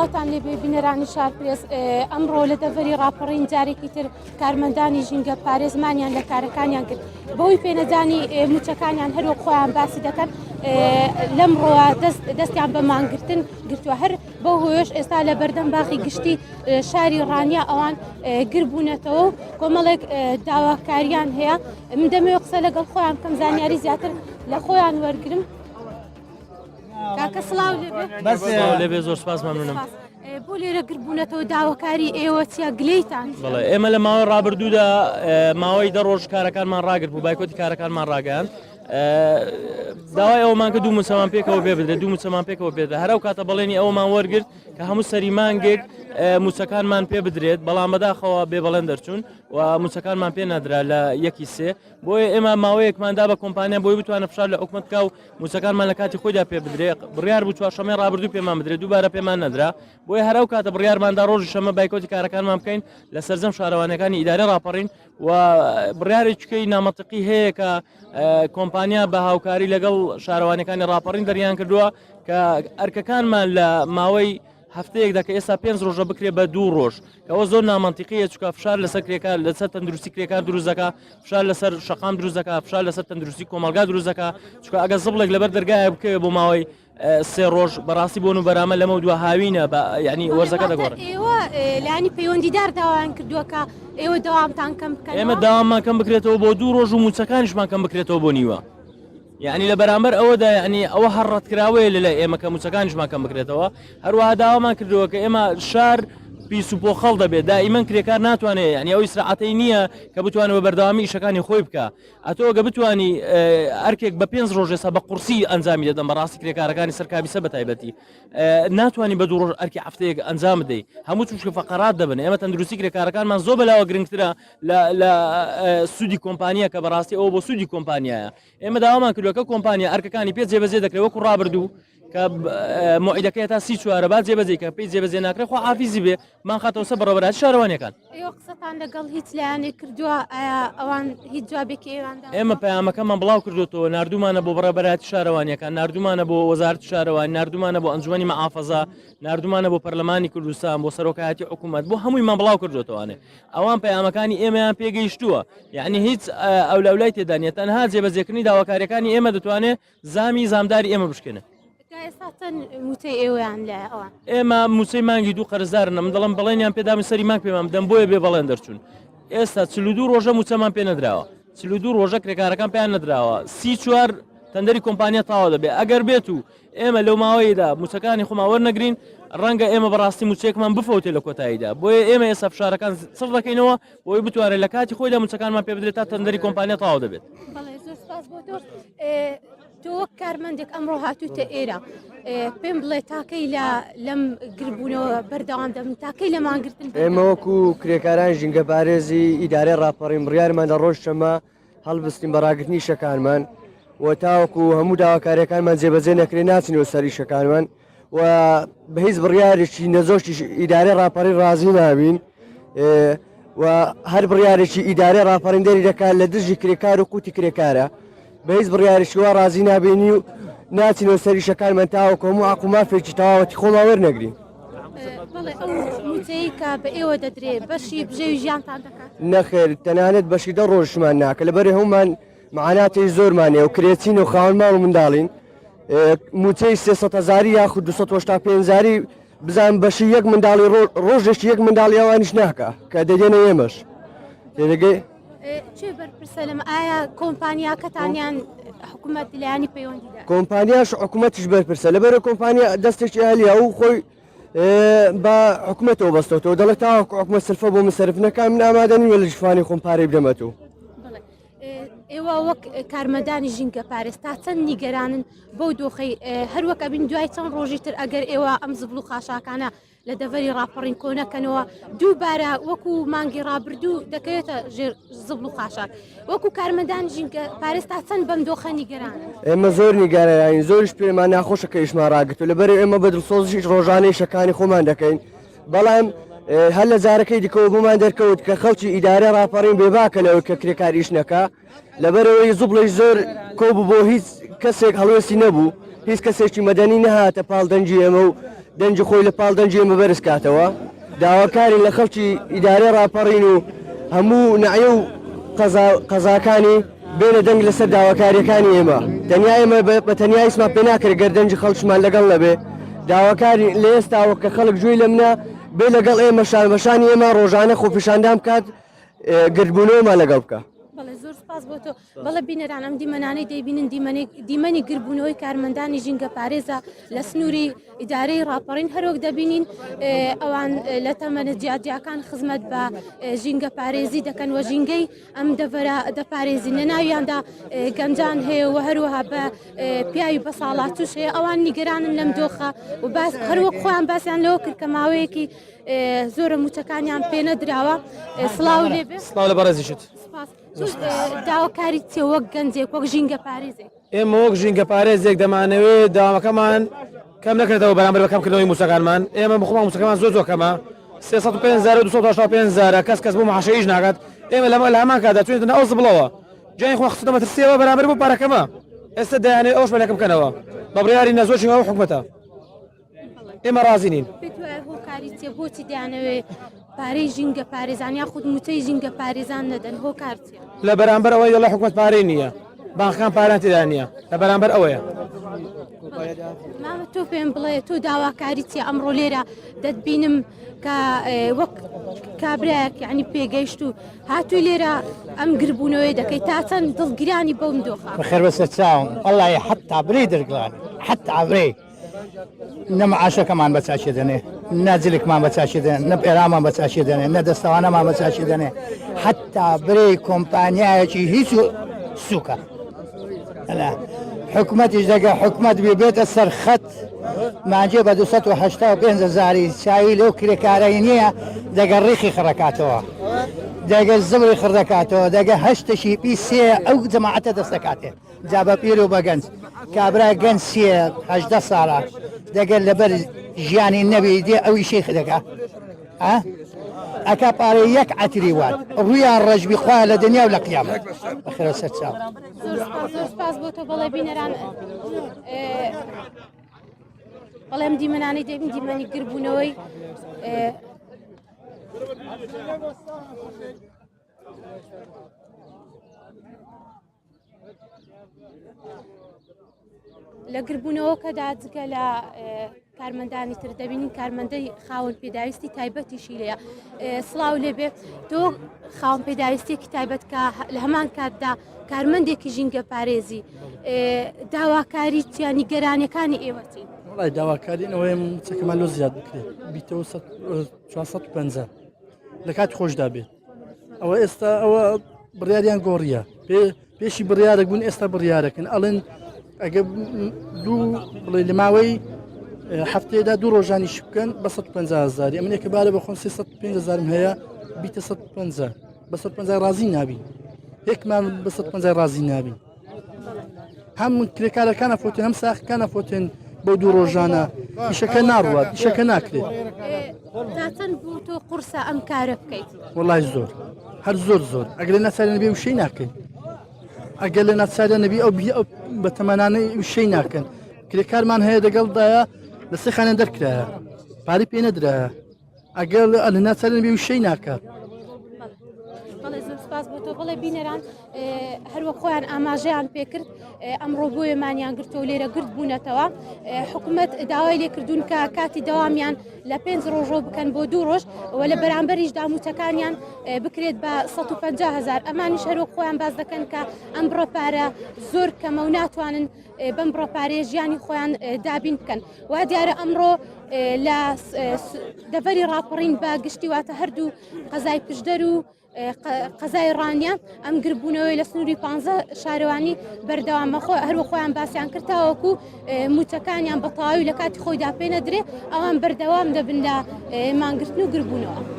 سڵاوتان لێبێ بینەرانی شار پرێس ئەمڕۆ لە دەڤەری ڕاپەڕین جارێکی تر کارمەندانی ژینگە پارێزمانیان لە کارەکانیان کرد بەهۆی پێنەدانی موچەکانیان هەروەک خۆیان باسی دەکەن لەمڕۆوە دەستیان بە مانگرتن گرتووە هەر بەو هۆیەش ئێستا لە بەردەم باخی گشتی شاری ڕانیە ئەوان گربوونەتەوە و کۆمەڵێک داواکاریان هەیە من دەمەوێت قسە لەگەڵ خۆیان بکەم زانیاری زیاتر لە خۆیان وەرگرم کاکە سڵاو لێبێ بەس سڵاو لێبێ زۆر سپاس مەمنونم. بۆ لێرە گربوونەتەوە داواکاری ئێوە چیە گلەیتان بەڵێ ئێمە لە ماوەی ڕابردوودا ماوەی دە ڕۆژ کارەکانمان ڕاگرت بوو بایکۆتی کارەکانمان ڕاگەیاند داوای ئەومان کە دوو موچەمان پێکەوە پێ بدرێت دوو موچەمان پێکەوە پێ بدرێت هەر ئەو کاتە بەڵێنی ئەومان وەرگرت کە هەموو سەری مانگێک موچەکانمان پێ بدرێت بەڵام بەداخەوە بێ بەڵێن دەرچوون و موچەکانمان پێ نادرا لە یەکی سێ بۆیە ئێمە ماوەیەکمان دا بە کۆمپانیا بۆی بتوانە فشار لە حکومەت بکا و موچەکانمان لە کاتی خۆیدا پێ بدرێ بڕیار بوو چوارشەممەی ڕابردوو پێمان بدرێت دووبارە پێمان نەدرا بۆیە هەر ئەو کاتە بڕیارماندا ڕۆژی شەممە بایکۆتی کارەکانمان بکەین لە سەرجەم شارەوانیەکانی ئیدارەی ڕاپەڕین و بڕیارێکی نامەنتقی هەیە کە کۆمپانیا بە هاوکاری لەگەڵ شارەوانەکانی ڕاپەڕین دەریان کردووە کە ئەرکەکانمان لە ماوەی هەفتەیەکدا کە ئێستا پێنج ڕۆژە بکرێ بە دوو ڕۆژ کەەوە زۆر نامەنتیقیە چکە فشار لەسەر کرێکار لەسەر تەندروستی کرێکار دروست دەکا فشار لەسەر شەقام دروست دەکا فشار لەسەر تەندروستی کۆمەلگا دروست دەکا چکە ئەگە زبڵێک لەبەر دەرگایە بکەوێ بۆ ماوەی سێ ڕۆژ بەڕاستی بۆن و بەرامە لەمە دو هاوینە بە ینی وەرزەکە دەگۆڕن ئێوە لانی پەیوەندیدار داوایان کردووە کە ئێوە داوامتان کەم بکەن ئێمە داوامان کەم بکرێتەوە بۆ دوو ڕۆژ و موچەکانیشمان کەم بکرێتەوە بۆ نیوە یعنی لە بەرامبەر ئەوەدا یعنی ئەوە هەر ڕەتکراوەیە لە لای ئێمە کە موچەکانیشمان کەم بکرێتەوە هەروەها داوامان کردووە کە ئێمە شار پیس و پۆخەڵ دەبێت دائیمەن کرێکار ناتوانێت یعنی ئەو ئیسراعەتەی نییە کە بتوانێت بە بەردەوامی ئیشەکانی خۆی بکە ئەتۆ گە بتانی ئەرکێک بە پێنج ڕۆژ ئێستا بە قورسی ئەنجامی دەدەم بەڕاستی کرێکارەکانی سەر کابیسە بە تایبەتی ناتوانانی بە دوو ڕۆژ ئەرکی هەفتەیەک ئەنجام بدەیت هەموو تووشکە فەقەرات دەبن ئێمە تەندروستی کرێکارەکانمان زۆر بەلاوە گرنگترە لە سوودی کۆمپانیا کە بەڕاستی ئەوە بۆ سوودی کۆمپانیایە ئێمە داوامان کردووە کە کۆمپانیا ئەرکەکانی پێ جێبەجێ دەکرێت وەکو ڕابردوو کە موعیدەکەی تا سی چوارە با جێبەجێ کە پێی جێبەجێ ناکرێت خوا حافیزی بێ مان خاتەوە سەر بەڕێوەبەرایەتی شارەوانیەکان. ئێوە قسەتان لەگەڵ هیچ لایەنێک کردووە ئایا ئەوان هیچ جوابێکی ئێوان داوە؟ ئێمە پەیامەکەمان بڵاو کردوێتەوە ناردومانە بۆ بەڕێوەبەرایەتی شارەوانیەکان ناردومانە بۆ وەزارەتی شارەوانی ناردومانە بۆ ئەنجومەنی مەحافەزە ناردومانە بۆ پەرلەمانی کوردستان بۆ سەرۆکایەتی حکوومەت بۆ هەموویمان بڵاو کردوێتەوانێ ئەوان پەیامەکانی ئێمەیان پێگەیشتووە یعنی هیچ ئەولاولای تێدا نیە تەنها جێبەجێکردنی داواکاریەکانی ئێمە دەتوانێت زامی زامداری ئێمە بشکێنێت. تا ئێستا چەند موچەی ئێوەیان لایە ئەوان؟ ئێمە موچەی مانگی دوو قەرزارن من دەڵم بەڵێنیان پێدام سەری مانگ پێمان بدەن بۆیە بێ بەڵێن دەرچوون ئێستا 42 ڕۆژە موچەمان پێ نەدراوە 42 ڕۆژە کرێکارەکان پێیان نەدراوە 34 تەندەری کۆمپانیا تاوا دەبێت ئەگەر بێت و ئێمە لەو ماوەیەدا موچەکانی خۆمان وەرنەگرین ڕەنگە ئێمە بەڕاستی موچەیەکمان بفەوتێ لە کۆتاییدا بۆیە ئێمە ئێستا فشارەکان چڕ دەکەینەوە بۆی بتوانێت لە کاتی خۆیدا موچەکانمان پێ بدرێت تا تەندەری کۆمپانیا تەواو دەبێت. بەڵێ زۆر سپاس بۆ تۆ تۆ وەک کارمەندێک ئەمڕۆ هاتووتە ئێرە پێم بڵێ تاکەی لە لەم گربوونەوە بەردەوام دەبن تاکەی لە مانگرتن ئێمە وەکو کرێکاران ژینگەپارێزی ئیدارەی ڕاپەڕین بڕیارمان لە ڕۆژ شەمە هەڵبستین بە ڕاگرتنی ئیشەکانمان و تاوەکو هەموو داواکاریەکانمان جێبەجێ نەکرێ ناچینەوە سەر ئیشەکانمان و بە هیچ بڕیارێکی نەزۆشی ئیدارەی ڕاپەڕین ڕازی نابین و هەر بڕیارێکی ئیدارەی ڕاپەڕین دەری دەکات لە دژی کرێکار و قوتی کرێکارە بە هیچ بڕیارێکی وا ڕازی نابینی و ناچینەوە سەر ئیشەکانمان تاوەکو هەموو حەق و مافێکی تەواوەتی خۆمان وەرنەگرین. بەڵێ ئەو مووچەی کە بە ئێوە دەدرێ بەشی بژێوی ژیانتان دەکات؟ نەخێر تەنانەت بەشی دە ڕۆژمان ناکە لەبەر هەمومان معاناتی زۆرمان هەیە و کرێچین و خاوەن ماڵ و منداڵین موچەی 300 هزاری یاخود 285 هزاری بزان بەشی یەک منداڵی ڕۆژێکی یەک منداڵی ئەوانیش ناکە کە دەگەنە ئێمەش تێدەگەی چێ بەرپرسە لەم ئایا کۆمپانیاکەتانیان حکوومەت لایانی پەیوەندیدار کۆمپانیاش حکوومەتیش بەرپرسە لەبەرە کۆمپانیا دەستێکی هەلیە و خۆی بە حکومەتەوە بەستەوەتەوە دەڵێت تاوەکو حکومەت سلفە بۆ من سەرف نەکا من ئامادە نیم لە ژیفانی خۆم پارەی بدەمەتەوە. ئێوە وەک کارمەندانی ژینگە پارێز تا چەند نیگەرانن بەو دۆخەی هەروەک ئەبین دوای چەند ڕۆژی تر ئەگەر ئێوە ئەم زبڵ و خاشاکانە لە دەڤەری ڕاپەڕین کۆنەکەنەوە دووبارە وەکو مانگی ڕابردوو دەکەوێتە ژێر زبڵ و خاشاک وەکو کارمەندان ژینگە پارێز تا چەند بەم دۆخە نیگەران ئێمە زۆر نیگەرانین زۆریش پێمان ناخۆشە کە ئیشمان ڕاگرتو لەبەر ئێمە بە دڵسۆزیش ڕۆژانەی شەکانی خۆمان دەکەین بەڵام هەر لە جارەکەی دیکەوە بۆمان دەرکەوت کە خەڵکی ئیدارە ڕاپەڕین بێباکە لەوەی کە کرێکار ئیش نەکا لەبەرەوەی زوبڵی زۆر کۆبوو بۆ هیچ کەسێک هەڵوێستی نەبوو هیچ کەسێکی مەدەنی نەهاتە پاڵ دەنگی ئێمە و دەنگی خۆی لە پاڵ دەنگی ئێمە بەرز کاتەوە. داواکارین لە خەڵکی ئیدارەی ڕاپەڕین و هەموو نەعیە و قەزا قەزاکانی بێنە دەنگ لەسەر داواکاریەکانی ئێمە. تەنیا ئێمە بە تەنیا هیچمان پێ ناکرێت گەر دەنگی خەڵکشمان لەگەڵ نەبێ. داواکارین لە ئێستاوە کە خەڵک گوێی لە منە بێ لەگەڵ ئێمە شان بە شانی ئێمە ڕۆژانە خۆپیشاندان بکات، گردبوونەوەمان لەگەڵ بکە. بەڵێ زۆر سپاس بۆ تۆ. بەڵێ بینەران ئەم دیمەنانەی دەیبینن دیمەنی گربوونەوەی کارمەندانی ژینگە پارێزە لە سنووری ئیدارەی ڕاپەڕین هەروەک دەبینین ئەوان لە تەمەنە جیاجیاکان خزمەت بە ژینگە پارێزی دەکەن و ژینگەی ئەم دەڤەرە دەپارێزین لە ناویاندا گەنجان هەیە و هەروەها بە پیاوی بەساڵاتوش هەیە ئەوان نیگەرانن لەم دۆخە و باس هەروەک خۆیان باسیان لەوە کرد کە ماوەیەکی زۆرە موچەکانیان پێنەدراوە سڵاو لێ سڵاو لە بەڕێزیشت. سپاس. داواکاری چیە وەک گەنجێک وەک ژینگە پارێزێک؟ ئێمە وەک ژینگە پارێزێک دەمانەوێت داوامەکەمان کەم نەکرێتەوە بەرامبەر بە کەمکردنەوەی مووچەکانمان ئێمە بخۆمان مووچەکەمان زۆر زۆر کەمە 305 هزار و 285 هزارە کەس کەس بۆ معاشە ئیش ناکات ئێمە لەمە لە هەمان کاتدا چوینەتە ئەو زبڵەوە گیانی خۆمان خستۆتە مەترسیەوە بەرامبەر بۆ پارەکەمە ئێستا دەیانەوێت ئەوەشمان لەکەم بکەنەوە بە بڕیاری نەزۆکی ئەو حکومەتە ئێمە ڕازی نین. پێت وایە هۆکاری چیە بۆچی دەیانەوێ پارەی ژینگە پارێزان یاخود موچەی ژینگە پارێزان نەدەن هۆکار چیە؟ لە بەرامبەر ئەوەی دەڵێ حکومەت پارەی نییە بانقەکان پارەیان تێدا نییە لە بەرامبەر ئەوەیە. مامە تۆ پێم بڵێ تۆ داواکاری چیە ئەمڕۆ لێرە دەتبینم کە وەک کابرایەک یعنی پێگەیشت و هاتووی لێرە ئەم گربوونەوەی دەکەی تا چەند دڵگرانی بەم دۆخە بەخێر بەسەر چاوم وەڵی حتا برێ دەرگڵانی حتا برێ نە معاشەکەمان بە چاکی دەنێ نە جلکمان بە چاکی دەنێ نە پێرامان بە چاکی دەنێ نە دەستەوانەمان بە چاکی دەنێ حتا برێ کۆمپانیایەکی هیچ سوکە حکومەتیش دەگە حکومەت بێ بێتە سەر خەت مانجێ بە 285 هزاری چاوی لەو کرێکارەی نییە دەگە ڕیخی خڕەکاتەوە دەگە زبری خڕدەکاتەوە دەگە هەشتەشی پی سێ ئەو جەماعەتە دەستەکاتێ جا بە پیر و بە گەنج کابرا گەنج سیە 18 ساڵە دەگەر لەبەر ژیانی نەبی دێ ئەوی شێخ دەکا ئەکا پارەی یەک عەتری وات ڕویان ڕەشبی خوا لە دنیا و لە قیامەت بەخێرە سەر چاو. زۆر سپاس بۆ تۆ بەڵێ بینەران بەڵێم دیمەنانی دەبین دیمەنی گربوونەوەی لە گربوونەوەکەدا جگە لە کارمەندانی تر دەبینین کارمەندەی خاوەن پێداویستی تایبەتیشی لێە سڵاو لێبێ تۆ خاوەن پێداویستێکی تایبەت کە لە هەمان کاتدا کارمەندێکی ژینگە پارێزی داواکاری چیانی نیگەرانەکانی ئێوە چین وڵی داواکاری ئەوەیە موچەکەمان لۆ زیاد بکرێت بیتەوە 450 لە کاتی خۆشدا بێت ئەوە ئێستا ئەوە بڕیاریان گۆڕیە پێ پێشی بڕیارێک بوون ئێستا بڕیارەکەن ئەڵێن ئەگە دوو بڵێ لە ماوەی هەفتەیەدا دوو ڕۆژانیش بکەن بە 150 هزاری ئەمنێ کە بارە بە خۆم 350 هزارم هەیە بیتە 150 بە 150 ڕازی نابین یەکمان بە 150 ڕازی نابین هەم کرێکارەکان ئەفۆتێن هەم ساخەکان ئەفۆتێن بۆ دوو ڕۆژانە ئیشەکە ناڕوات ئیشەکە ناکرێت تا چەند بۆ تۆ قورسە ئەم کارە بکەیت وڵای زۆر هەر زۆر زۆر ئەگەر لە ناچارە نەبی وشەی ناکەین ئەگەر لە ناچارە نەبی ئەو بی ئەو بە تەمەنانەی وشەی ناکەن کرێکارمان هەیە دەگەڵدایە لە سێ خانە دەرکرایە پارەی پێ نەدرایە ئەگەر لە ناچارە نەبی وشەی ناکات. بەڵێ زۆر سپاس بۆ تۆ بەڵێ بینەران هەروە خۆیان ئاماژەیان پێکرد ئەمڕۆ بۆیە مانیان گرتەوە لێرە گرت بوونەتەوە حکوومەت داوای لێکردوون کە کاتی دەوامیان لە پێنج ڕۆژەوە بکەن بۆ دوو ڕۆژ و لە بەرامبەریش داموچەکانیان بکرێت بە 150 هزار ئەمانیش هەروە خۆیان باز دەکەن کە ئەم بڕە پارە زۆر کەمە و ناتوانن بەم بڕە پارەیە ژیانی خۆیان دابین بکەن وا دیارە ئەمڕۆ لە دەڤەری ڕاپەڕین بە گشتی واتە هەردوو قەزای پشدەر و قەزای ڕانیە ئەم گربوونەوەی لە سنووری پ شارەوانی بەردەوامە خۆ هەروە خۆیان باسییان کرد تاوەکو موچەکانیان بە تەواوی لە کاتی خۆیدا پێ نەدرێ ئەوان بەردەوام دەبن لە مانگرتن و گربوونەوە.